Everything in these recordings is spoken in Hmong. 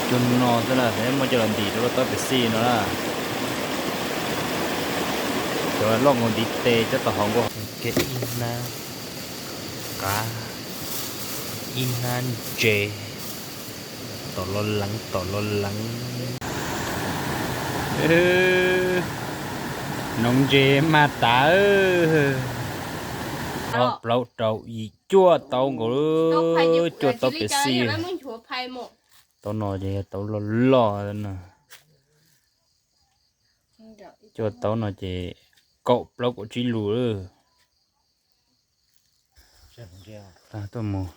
Cua no xwb na, muab coj los ntim rau lub taub pes xij no na. Cov loj nkaus ntiv tes cov tau hov nkaus. Ib hnab qav, ib hnab ntses, tom los leev tom los leev. Noov ntses mag tas. Ob plaub rau yim cuaj tau nkaus, cuaj tau pes xij. Taub no ces yog taub loj loj na. Cuaj taub no ces kaum plaub kaum tsib lus lawm. Tuaj mus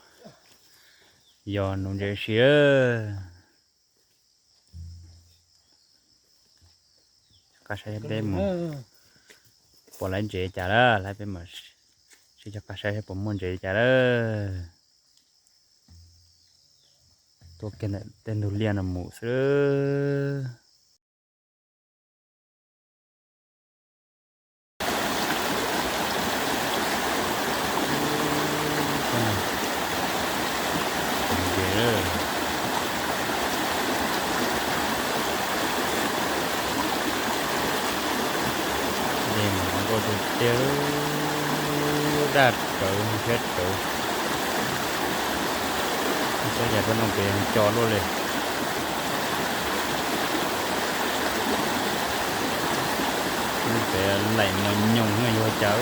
yos noov ntses si. Qab saib peb mus puas laib ntses cas lawm, laib peb mus sib cog qab saib puas muaj ntses cas lawm. Tuaj kiag ntawm tej ntug liaj no mus xwb. Dej mas nkauj tiag tiag, daj rawv ntshiab rawv. Saib cas peb no pem co luaj li. Pem laim mos nyoos no yuav cas.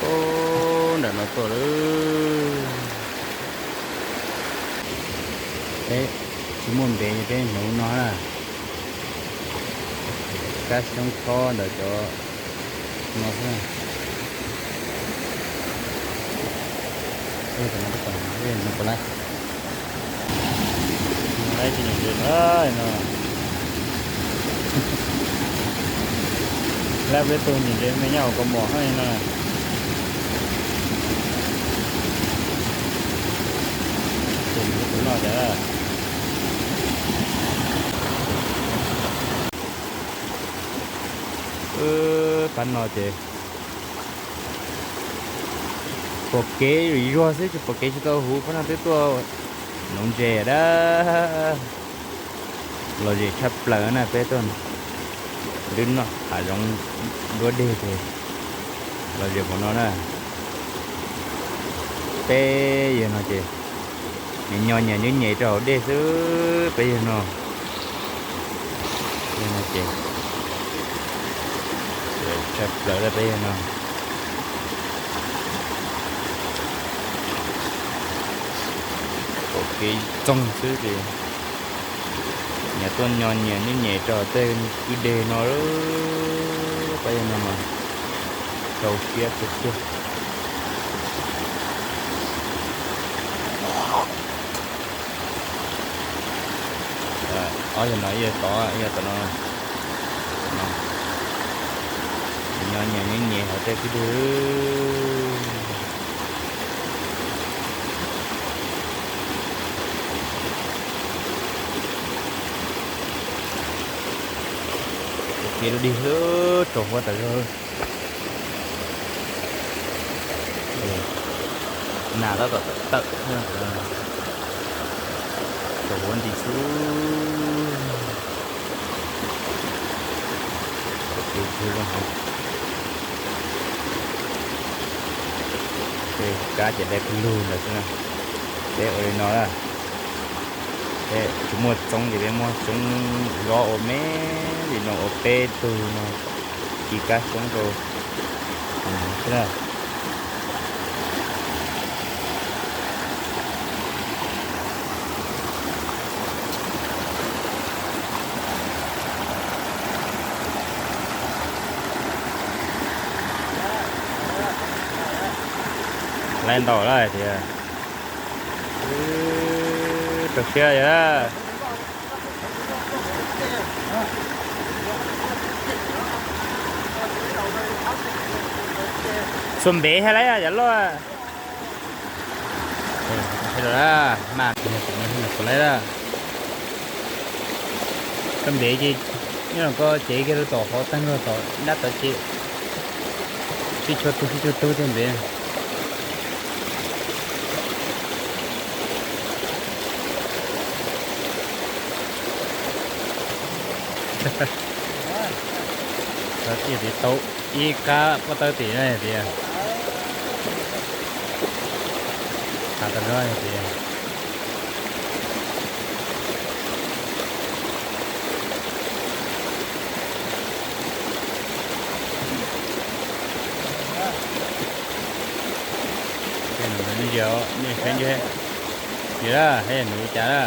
Ub, nram no tuaj lawm. Peb tsis muaj npev ces peb hnyuv no na. Kab xyoob thob ntawm cov no xwb. Ej, tam no peb tom no, ej, no puas laib? No laib tsis nyeem ntses no. Laib peb tug nyeem ntses me nyob hauv kaus mom no. Tus no cas. Pab no ces pom kev zuag xwb, tsis pom kev tsis tau huv, pab no twb tuaj noov ntses dab. Lom zem tshaj plaws na, peb tuaj nrwb noj hav zoov nruab deg ces lom zem npaum no na. Peb yawg no ces nws nyo nyias nyuj nyem rau hauv dej xwb, peb yawg no. Yawg no ces tshaj plaws peb yawg no. Pom kev txoog xwb ces nyias tuaj nyo nyias nyuj nyem rau tej kwj deg no. Peb yawg no mas rau siab tiag tiag. Ob yawg no, ib yawg tod, ib yawg tom no. Nyo nyias nyuj nyem hauv tej kwj deg. Kev dub dig, tsaus huab tas zog. Nas tab tom tawm, tsaus huab nti xwb. Kev pw zoo heev. Kab ces dai pawg lug ntawd xwb na. Peb ua li no na. Peb tsis muaj txoob ces peb muab xyoob zob ua me li no ua peb tug no, ci kab xyoob rau xwb na. Laib ntau lawm tias. Rau siab yog. Xuas npev hais lawm yom loj. Mas kuv laib lawm. Koj npev ces Nyob no koj cev kiag rau tom qhov tag nrho tom dab tom ces, sib tshuav tug sib tshuav tug tej ntev. Tau ib qab pob tawb tim no tias, tas tas zog tias, nej saib ntsia, ntsia na, saib nuv cas na.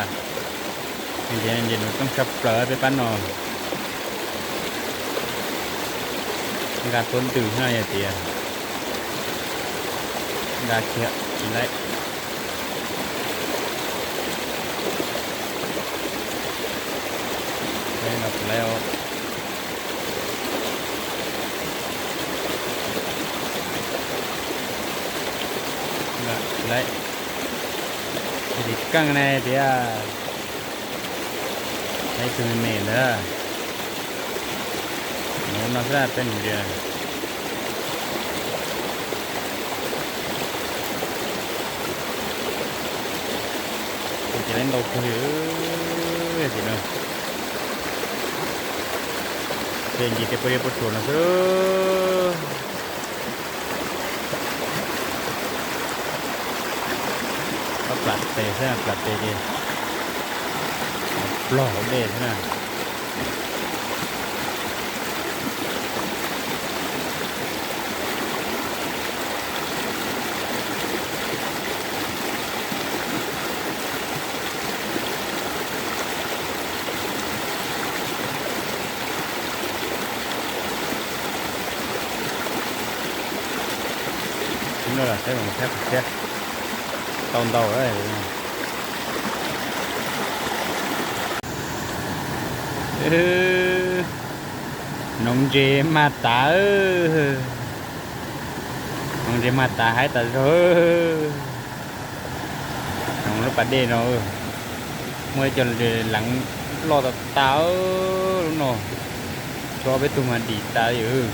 Ntsia, ntsia nuv coob tshaj plaws peb pab no. Nqa tuab ntws no yog tias nqa kiag tsis laib. Nqa tsis laib os. Nqa tsis laib. Tis keej ne tias, ib tug me me ntawd. Nuv no xwb peb nuv ntsia. Ces laib ntau kawg li, yog tim no. Ces ncig tej puab liab puab tsuas no xwb. Pab plam tes xwb, plam tes ces plog hauv dej xwb na. Tsis no los saib mas saib qhov txiab tau ntau lawm. Noov ntses mag tav, noov ntses mag tav haib tas zog. Noov lub pas dej no muaj ib co leev loj tas tas lub no, tshuav ob peb tug mas dim tas li.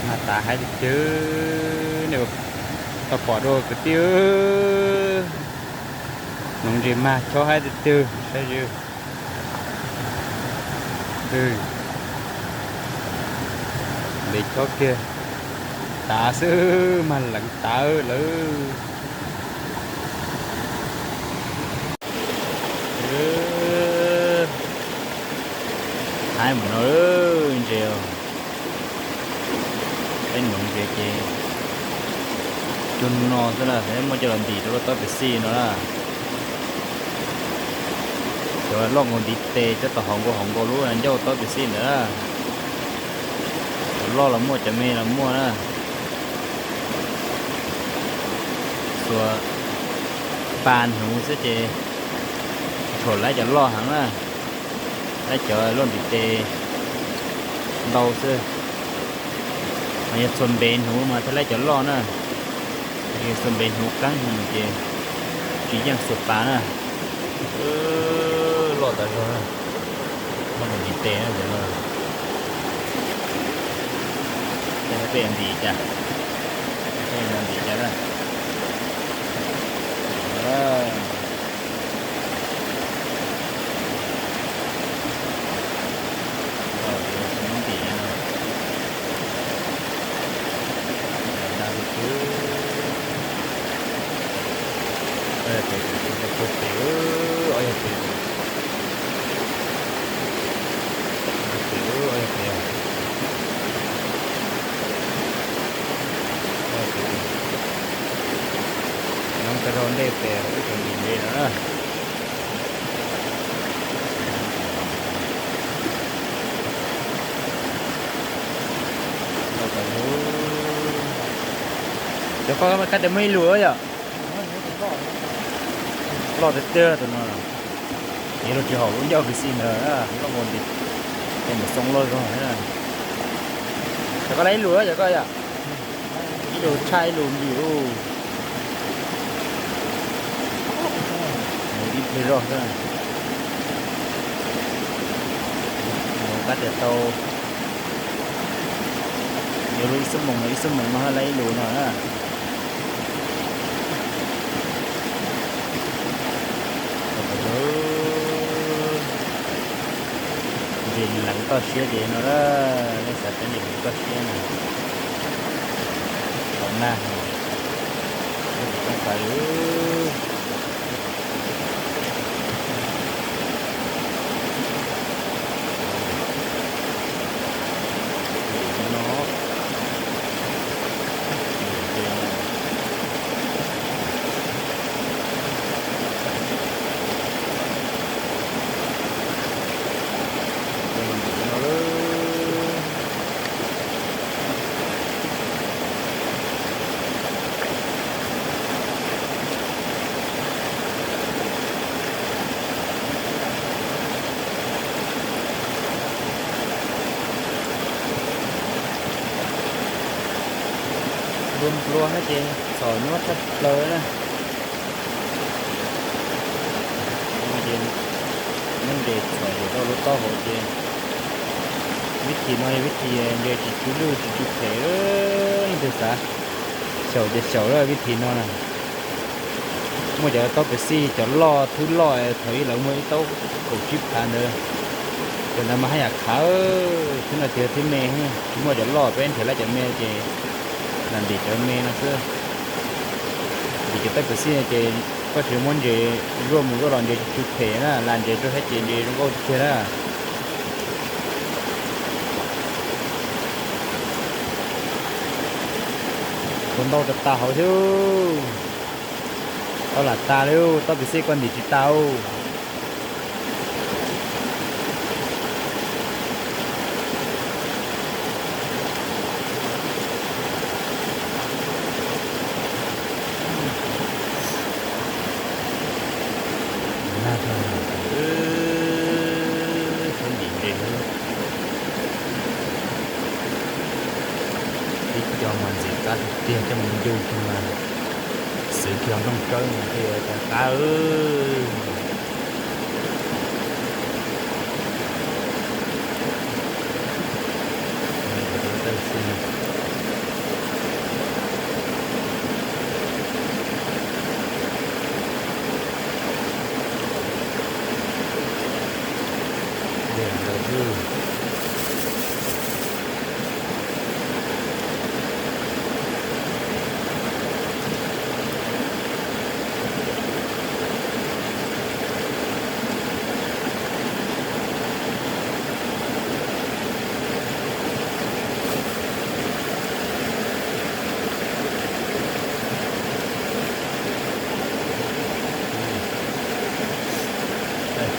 Mag tav haib tiag tiag, nej tau pom dua kwv tij. Noov ntses mag chob haib tiag tiag, saib zws. Ntev chob kiag, tav xwb mag leev tav lawm. Haib mus no ntses, peb noov ntses ces cuag no xwb na, muab coj los ntim rau lub taub pes xij no na. Cov loj nkaus ntiv tes, cov tau hauv nkaus hauv nkaus lub ncauj taub pes xij ntawd na. Cov loj los muaj, cov me los muaj na. Xuas pa hnuv xwb ces tshuam laib cov loj heev na. Laib cov loj ntiv tes ntau xwb. Mas yog xuas npe hnuv mas thiaj laib cov loj na. Yog xuas npe hnuv qeeb hnuv ces tsis yeej xuas pa na. Loj tas zog, loj nkaus ntiv tes na cov no. Peb ntim cas, peb ntim cas na. Nyob tag rau ntej tes wb tseem ntim ntses no na. Cov koj qab tias muaj ib lus yom. Loj tiag tiag tus no. Ces lub tsis haum lub ncauj pes xij ntawd, loj nkaus ntiv tes, nws xoo loj zog thiab. Cov koj laib ib lus, cov koj yom. Ib lus tshaj ib lus ntim ub. Ib pliag zoj xwb. Kab tias tau yuav luag ib xuab moos no, ib xuab moos no hab lawv ib lus no na. Ntses leev toj siab ces no, nej xav seb ntses leev toj siab na, los nag, tsis txawj pais. Nplua nplua hab ces txhom nyuaj tshaj plaws na. Ces muab ntses txhom yuam rau lub taub hau ces vib thim no yog vib thim ntses tsis tsw lwj tsis tsw phem, leej twg xav xyaum ces xyaum lawm vib thim no na. Muaj cov taub pes xij cov loj thwb loj thaum ub lawv muaj ib taub kaum tsib phav ntawd, cov ntawd mas haj yam khav, thwb no ces thwb me, tsis muaj cov loj, peb nrhiav lawm cov me ces lam ntim cov me no xwb. Ntim cov taub pes xij ces koj tsis muab ntses zuaj mus zuaj los ntses tsis tsw phem na, lam ntses rau thiab ces ntses zoo nkauj tiag tiag na. Tua ntau tas tas hauv thiab. Tau lam tas li, taub pes xij koj ntim tsis tas. Nag, suab ntim ntses, tib co mas ntxim qab tiag tiag, coj mus ncu kiag mas xwv kiag nplooj tsawb mas thiaj yuav qab.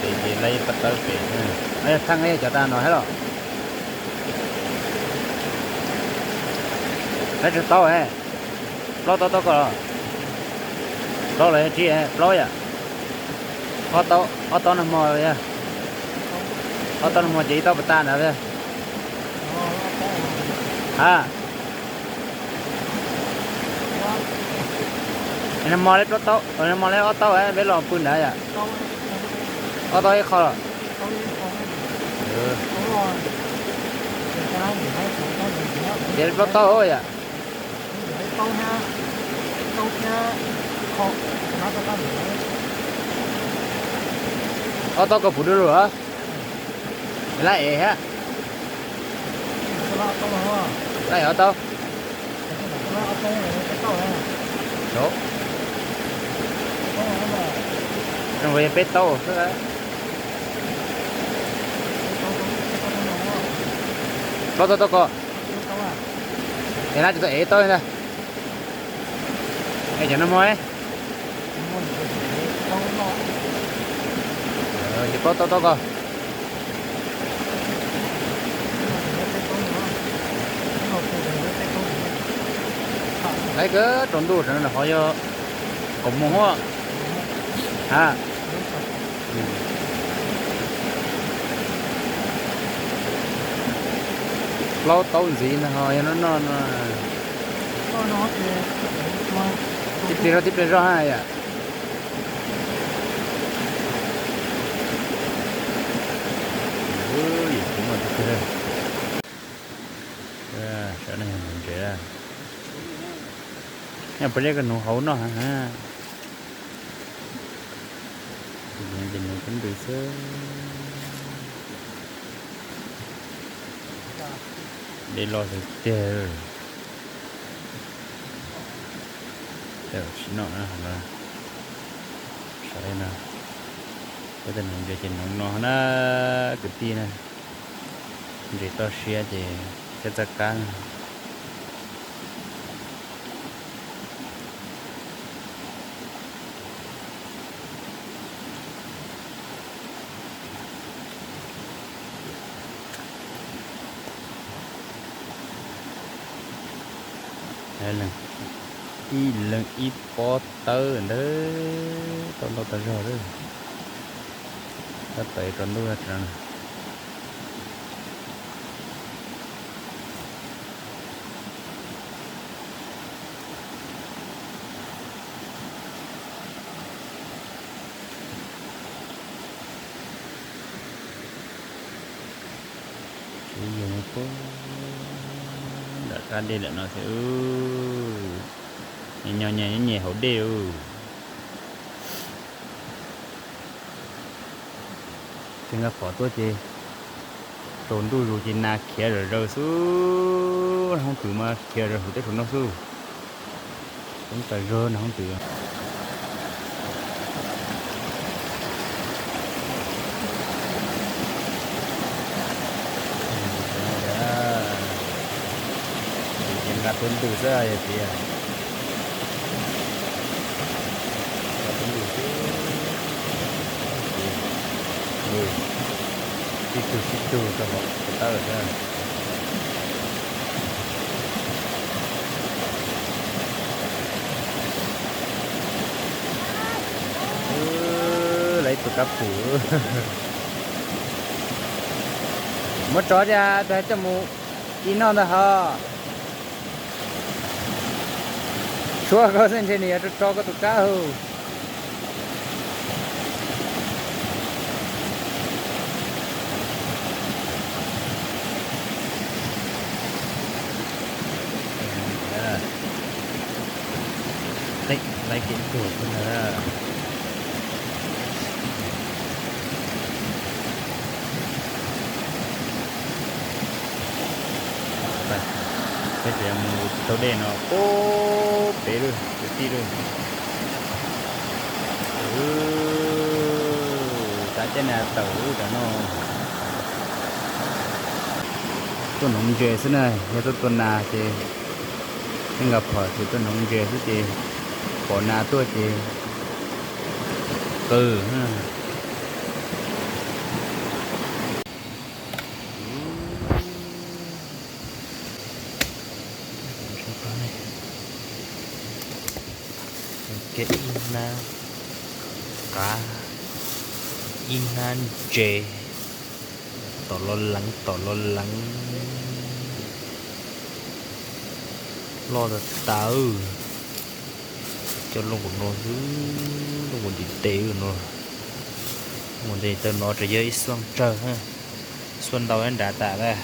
Pem ces lawv pab tawb pem, yog theej cov tas no thiab los? Lawv tsawg taub, plaub taub taub koj los? Plaub los yog tsib, plaub yom? Ob taub, ob taub nag hmo yog, ob taub nag hmo ces ib taub pas tas ntawd. Ha, nag hmo lawv plaub taub, nag hmo lawv ob taub, peb los pw ntawd yom? Ob taub ib qho los? Ces plaub taub yom? Ob taub koj puv du lug, lab es thiab. Lab es ob taub. Zoo li yog peb taub xwb. Plaub taub taub koj. Es lab tsis tau ev taub li ntag. Es cov no hmo, ces plaub taub taub koj. Laib kawg, tsaus ntuj, qhov yog kaum moos a. Plaub taub ntxiv no ho yog no no no. Tib pliag zog tib pliag zog ha yom. Yus tsis muaj tus Saib no yog ntses, nyob puas deb koj hnuv hauv no ha. Ces hnuv tub ntws xwb. Dej loj tiag tiag. Tsis noj no, saib no, peb tej hnuv ntses ces hnuv no na, kwv tij na. Ntses toj siab ces thiab txoj kab na. Ib leeg ib pob tawb ntawd, tau ntau tas zog lawm. Tab tom rau ntuj. Tsis yog puag nram qab dej lawm no thiab. Nyob nyob nyem hauv dej. Ces nkag phom tuaj ces tsaus ntuj zus ces nas khiav zom zaws xwb, hoob twm mas khiav zom zaws huv teb saum no xwb. Coob tas zog na hoob twm. Ces nqa tuaj ntws xwb yog tias, nqa tuaj ntws xwb. Tib tug tib tug rau hauv tus tawb xwb. Lawv ib tug kab pum. Muab tso tiag, tus hais coj mus ci noj ntag ho. Tshuav koj xwb ntshe nws yuav tso tso koj tus kab hu. Laib kev tuag xwb na. Peb tseem mus tsis tau dej no puag pem lawm kwv tij lawm. Tab cab nas tawm lawm tam no. Tuaj hnoov ntses xwb na, yog tuaj tua nas ces yeej nqa phom ces tuaj hnoov ntses xwb ces pom nas tuaj ces qw. Kev ib hnab qav, ib hnab ntses, tom los leev tom los leev, loj tas tas. Coj loo nkaus no xwb, loj nkaus ntiv tes no. Loj nkaus ntiv tes no ces yog ib xuaj tsawg, xuaj ntau nrad tas lawm.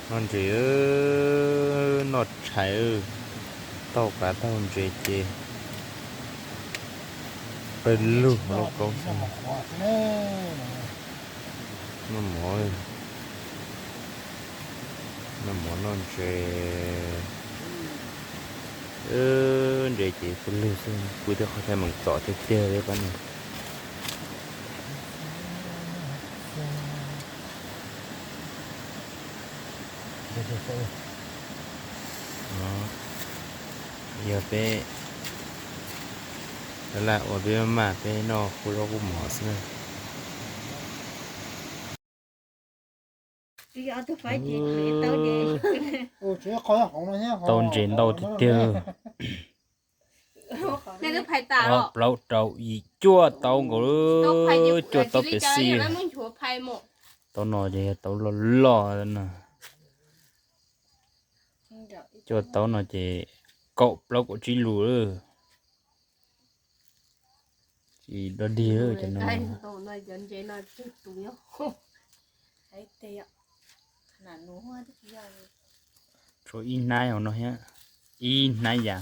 Noj ntses, noj tshais, taug qav taug ntses ces qw lug lauj kaub xwb. Noj mov, noj mov noj ntses. Ntses ces pw lug xwb, pw tej qhov chaw meem txom tiag tiag li pab no. Yog peb laj ua peb maj maj peb noj qub zaub qub mov xwb na. Tau ntses ntau tiag tiag. Ob plaub rau yim cuaj tau nkaus, cuaj tau pes xij. Tau no ces yog tau loj loj na. Cuaj tau no ces kaum plaub kaum tsib lus lawm. Ib dog dig cov no. Tshuav ib hnab hauv no thiab. Ib hnab yam.